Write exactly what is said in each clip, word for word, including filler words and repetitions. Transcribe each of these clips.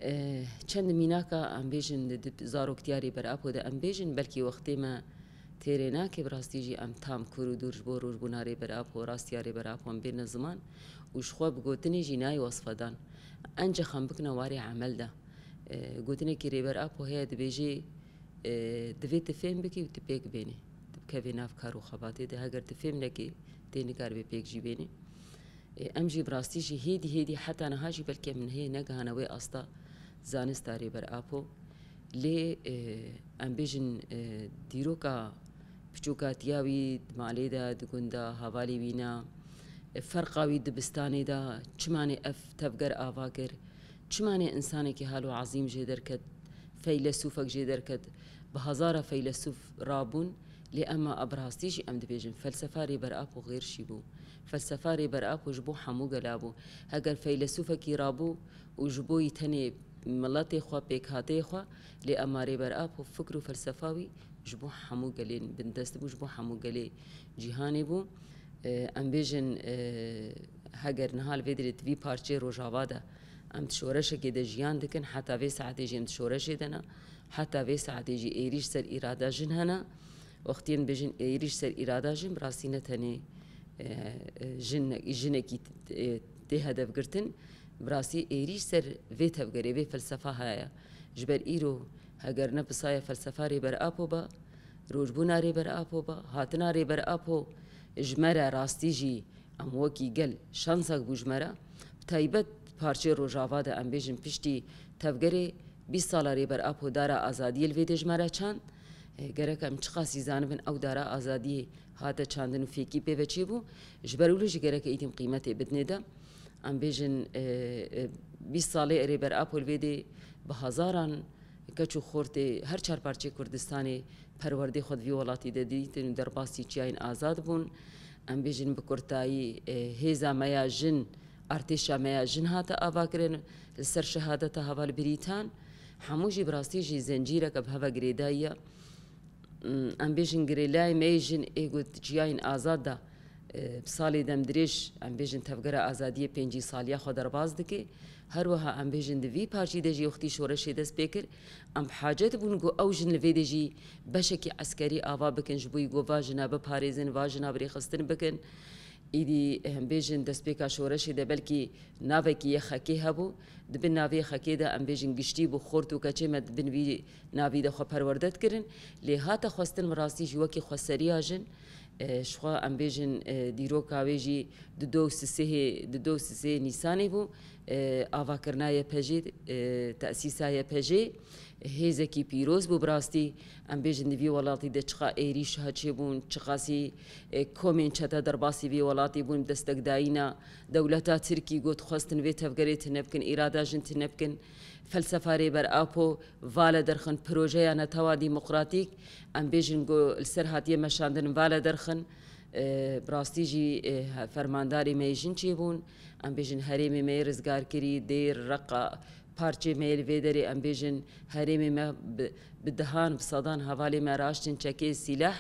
E, çend mînaka em bêjin di, di zaroktiya Rêber Apo de em bêjin, belkî wextê me têrê nake, bi rastî jî em tam kûr û dûr ji bo rojbûna Rêber Apo, rastiya Rêber Apo em bêne ziman û ji xwe bi gotinê jî nayê wesfedan. Encex em bikine warê emel de. E, gotinekî Rêber Apo heye, dibêjê, e, divê tu fêm bikî û tu pêk bênî. Tu bikevê nav kar û xebatê de. Heger tu fêm nekî, tê nikaribê pêk jî bênî. E, em jî bi rastî jî hêdî hêdî heta niha jî belkî em nehê negihane wê asta zanista Rêber Apo. Lê, e, em bêjin, e, dîroka piçûkatiya wî di malê de, di gunda hevalê wî ne, e, ferqa wî dibistanê de, çimanê ev tevger ava kir, çimanê insanekî hal û ezîm jê derket, feylesûfek jê derket, bi hezara feylesûf rabûn, lê ema bi rastî jî em dibêjin, felsefa Rêber Apo xêr jî bû. Felsefa Rêber Apo ji bo hemû gela bû. Heger feylesûfekî rabû û ji bo yî tenê miletê xwe, pêkhateyê xwe, lê ema Rêber Apo fikr û felsefa wî ji bo hemû gelên bindest bû, ji bo hemû gelê cîhanê bû. E, em bêjin, e, heger niha li vê derê di vî parçeyê Rojava de em di şoreşekê de jiyan dikin, heta vê saetê jî em di şoreşê de ne, heta vê saetê jî êrîş ser îrada jin hene. Wextê em dibêjin êrîş ser îrada jin, bi rastî ne tenê, e, e, jin, jinekî, e, tê hedefgirtin, bi rastî êrîş ser vê tevgerê, vê felsefa heye. Ji ber îro, heger ne bi saya felsefa Rêber Apo ba, rojbûna Rêber Apo ba, hatina Rêber Apo ji me re rastî jî em wekî gel şansek bû ji me re. Bi taybet parçeyê Rojava de em bêjin piştî tevgerê bîst sala Rêber Apo dara azadiyê li vê dê ji me re çand. E, gerek em çiqasî zanibin ew dara azadiyê hate çandin û fêkî pê ve çêbû. Ji ber wilo jî gerek êdî em qîmetê bidinê de. Em bêjin, e, e, bîst salê Rêber Apo li vê dê bi hezaran keç û xortê her çar parçeyê Kurdistanê perwerdê xwe di vî welatî de dîtin û derbasî çiyayên azad bûn. Em bêjin bi kurtayî, e, hêza me ya jin, artêşa me ya jin hate avakirin li ser şehadeta heval Birîtan. Hemû jî bi rastî jî zencîreke bi heve girêdayî ye. Em bêjin girêlayê me yê jin ê ku di çiyayên azad de, e, bi salê demdirêj, em bêjin tevgera azadiyê pêncî saliya xwe derbas dike. Her wiha em bêjin di vî parçî de jî wextî şoreşê dest pê kir, em bi hacet bûn ku ew jin li vê de jî beşekî eskerî ava bikin, ji bo ku va jina biparêzin, va jina bi rêxistin bikin. Îdî em bêjin destpêka şoreşê de belkî navekî yê xekê hebû. Di bin navê yê xekê de em bêjin giştî bû, xort û keçê me di bin vî navî de xwe perwerde dikirin. Lê hate xwestin bi rastî jî wekî xweseriya jin, e, ji xwe em bêjin, e, dîroka wê jî di do û sisêhê, di do û sisêhê Nîsanê bû, e, avakirina Y P J, e, tesîsa Y P J. Hêzekî pîroz bû bi rastî. Em bêjin di vî welatî de çiqa êrîş ha çêbûn, çiqasî, e, komên çete derbasî vî welatî bûn, bi destekdayîna dewleta Tirkî got xwestin vê tevgerê tune bikin, îrada jin tune bikin. Felsefa Rêber Apo va li derxin, projeya netewa demokratîk, em bêjin ku li ser hatiye meşandin va li derxin. E, bi rastî jî, e, he-, fermandarê me yê jin çêbûn. Em bêjin herêmê me yê rizgarkirî, Dêr, Reqa, parçê me yê li vê derê, em bêjin herêmê me bi, bi dehan, bi sedan hevalê me raştin çekê, sîleh.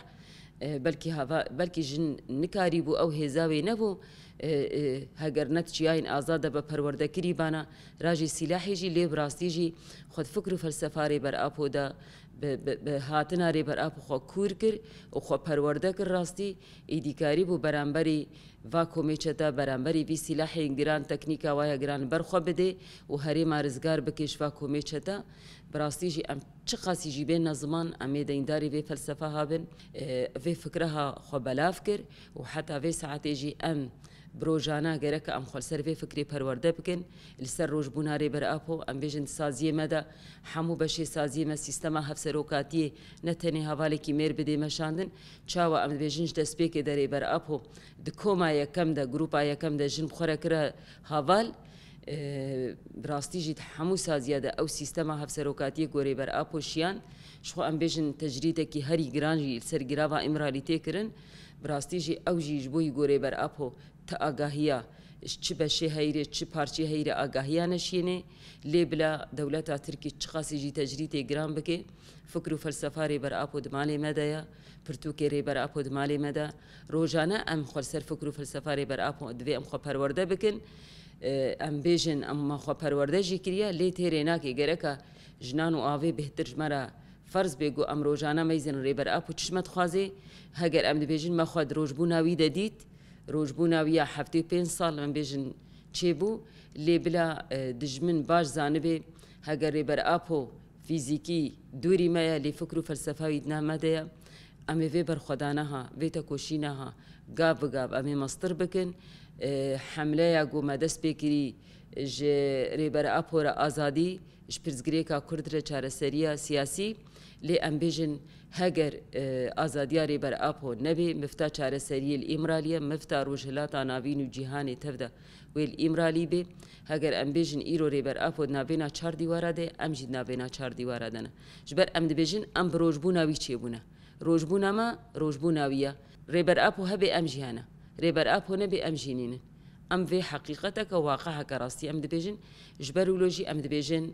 E, belkî heva-, belkî jin nikarîbû, ew hêza wê nebû, e, e, heger ne di çiyayên azad de be perwerde kirîbana, rajê sîlehê jî, lê bi rastî jî xwe di fikr û felsefa Rêber Apo de bi, bi, bi hatina Rêber Apo xwe kûr kir û xwe perwerde kir rastî, êdî karîbû beramberî va komê çete, beramberî vî sîlehên giran, teknîka waya giran li ber xwe bidê û herêma rizgar bike ji va komê çete. Bi rastî jî em çiqasî jî bêne ziman, em ê deyndarî vê felsefa ha bin, e, vê fikra ha xwe belav kir û heta vê saetê jî em bi rojane gereke em xwe li ser vê fikrê perwerde bikin. Li ser rojbûna Rêber Apo, em bêjin di saziyê me de hemû beşê saziyê me, sîstema hevserokatiyê, ne tenê hevalekî mêr bidê meşandin. Çawa em dibêjin ji destpêkê de Rêber Apo di koma yekem de, grupa yekem de jin bi xwe re kire heval, e, bi rastî jî di hemû saziya de ew sîstema hevserokatiyê ku Rêber Apo şiyan, ji xwe em bêjin tecrîdekî herî giran jî li ser girava Îmralî tê kirin. Bi rastî jî ew jî ji bo yî ku Rêber Apo ti agahiya ji çi beşê heyre, çi parçê heyre agahiya neşiyêne, lê bila dewleta Tirkî çiqasî jî tecrîtê giran bike, fikr û felsefa Rêber Apo di malê me de ye, pirtûkê Rêber Apo di malê me de. Rojane em xwe li ser fikr û felsefa Rêber Apo divê em xwe perwerde bikin. E, em bêjin, em xwe perwerde jî kiriye, lê têrê nake, gereka jinan û avê bêhtir ji me re ferz bê ku em rojane meyzin Rêber Apo çi ji me dixwaze. Heger em dibêjin me xwe di rojbûna wî de dît, rojbûna wî ya heftê û pênc sal, em bêjin çêbû, lê bila, e, dijmin baş zanibe, heger Rêber Apo fîzîkî dûrî me ye, lê fikr û felsefa wî di nav me de ye. Em ê vê berxwedana ha, vê tekoşîna ha, gav bi gav em ê mestir bikin. E, hemleya ku me dest pê kirî ji Rêber Apo re azadî, ji pirsgirêka Kurd re çareseriya siyasî, lê em bêjin heger, e, azadiya Rêber Apo nebê, mifta çareseriyê li Îmralî ye, mifta Rojhilata Navîn û cîhanê tev de wê li Îmralî bê. Heger em bêjin îro Rêber Apo di navbêna çar dîwara de, em jî di navbêna çar dîwara de ne. Ji ber em dibêjin em bi rojbûna wî çêbûne. Rojbûna me, rojbûna wî ye. Rêber Apo hebe em jî hene. Rêber Apo nebe em jî nînin. Em vê heqîqeteke, waqiheke rastî em dibêjin. Ji ber wilo jî em dibêjin,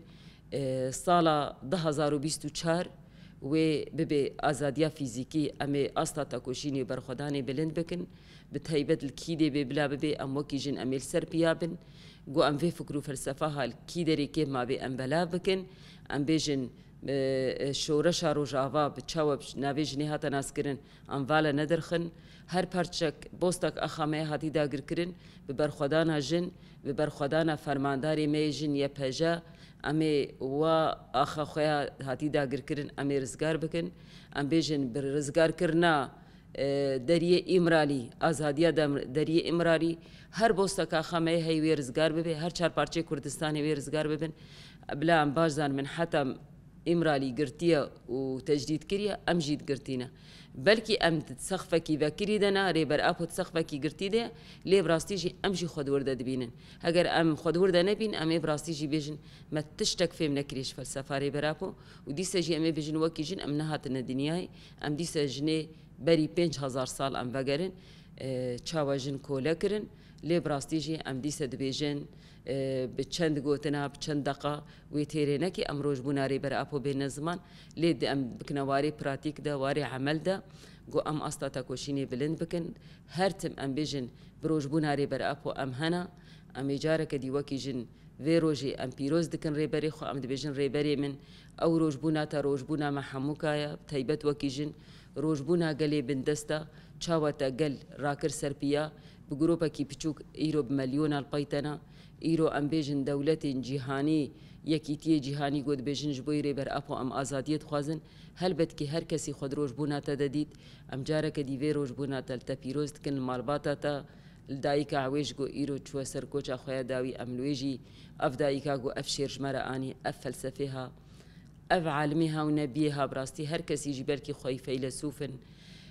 e, sala du hazar û bîst û çar wê bibe azadiya fîzîkî, em ê asta tekoşînê û berxwedanê bilind bikin. Bi taybet li kî dê bê bila bibe, em wekî jin em ê li ser piya bin. Ku em vê fikr û felsefa ha li kî derê kêm mabe em belav bikin. Em bêjin, e, e, şoreşa Rojava bi çawa bi navê jinê hate naskirin, em vala nedirxin. Her parçek, bostek axa me ye hatî dagirkirin, bi berxwedana jin, bi berxwedana fermandarê me yê jin Y P J, em ê wa axa xwe ya hatî dagirkirin, em ê rizgar bikin. Em bêjin bi rizgarkirina, e, deriyê Îmralî, azadiya dem-, deriyê Îmralî, her bosteka axa me ye hey wê rizgar bibe, her çar parçeyê Kurdistanê wê rizgar bibin. Bila em baş zanibin, heta Îmralî girtiye û tecrîd kiriye, em jî di girtî ne. Belkî em di sexfekî vekirî de ne, Rêber Apo di sexfekî girtî de ye, lê bi rastî jî em jî xwe di wir de dibînin. Heger em xwe di wir de nebîn, em ê bi rastî jî bêjin, me tiştek fêm nekiriye ji felsefa Rêber Apo û dîse jî em ê bêjin wekî jin em nehatine dinyayê, em dîse jinê berî pênc hezar sal em vegerin, e, çawa jin kole kirin, lê bi rastî jî em dîse dibêjin, e, bi çend gotina, bi çend deqa wê têrê nekê, em rojbûna Rêber Apo bêne ziman, lê di em bikine warê pratîk de, warê emel de, ku em asta tekoşînê bilind bikin. Her tim em bêjin bi rojbûna Rêber Apo em hene, em ê careke dî wekî jin vê rojê em pîroz dikin rêberê xwe, em dibêjin rêberê min, ew rojbûna te rojbûna me hemûka ye, taybet wekî jin, rojbûna gelê bindest e, çawa te gel rakir ser piya, bi grûpekî piçûk îro bi melyonan pey te ne, îro em bêjin dewletên cîhanî, yekîtiyê cîhanî ku dibêjin ji bo Rêber Apo em azadiyê dixwazin, helbet kî her kesî xwe di rojbûna te de dît, em careke dî vê rojbûna te li te pîroz dikin, li malbata te, li dayika ewê ji ku îro çûye ser koça xwe ya dawî, em li wê jî ev dayika ku ev şêr ji me re anî, ev felsefê ha, ev alimê ha û nebiyê ha, bi rastî her kesî jî belkî xweyî feylesûf in.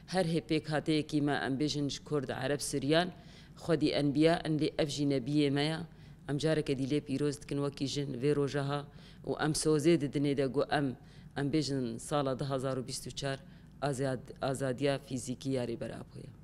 Her hê pêkhateyekî me, em bêjin ji Kurd, Ereb, Suryan, xwedî enbiya in, lê ev jî nebiyê me ya. Em careke dî lê pîroz dikin wekî jin vê roja ha û em sozê didinê de ku em, em bêjin sala du hazar û bîst û çar azad-, azadiya fîzîkî ya Rêber Apo ye.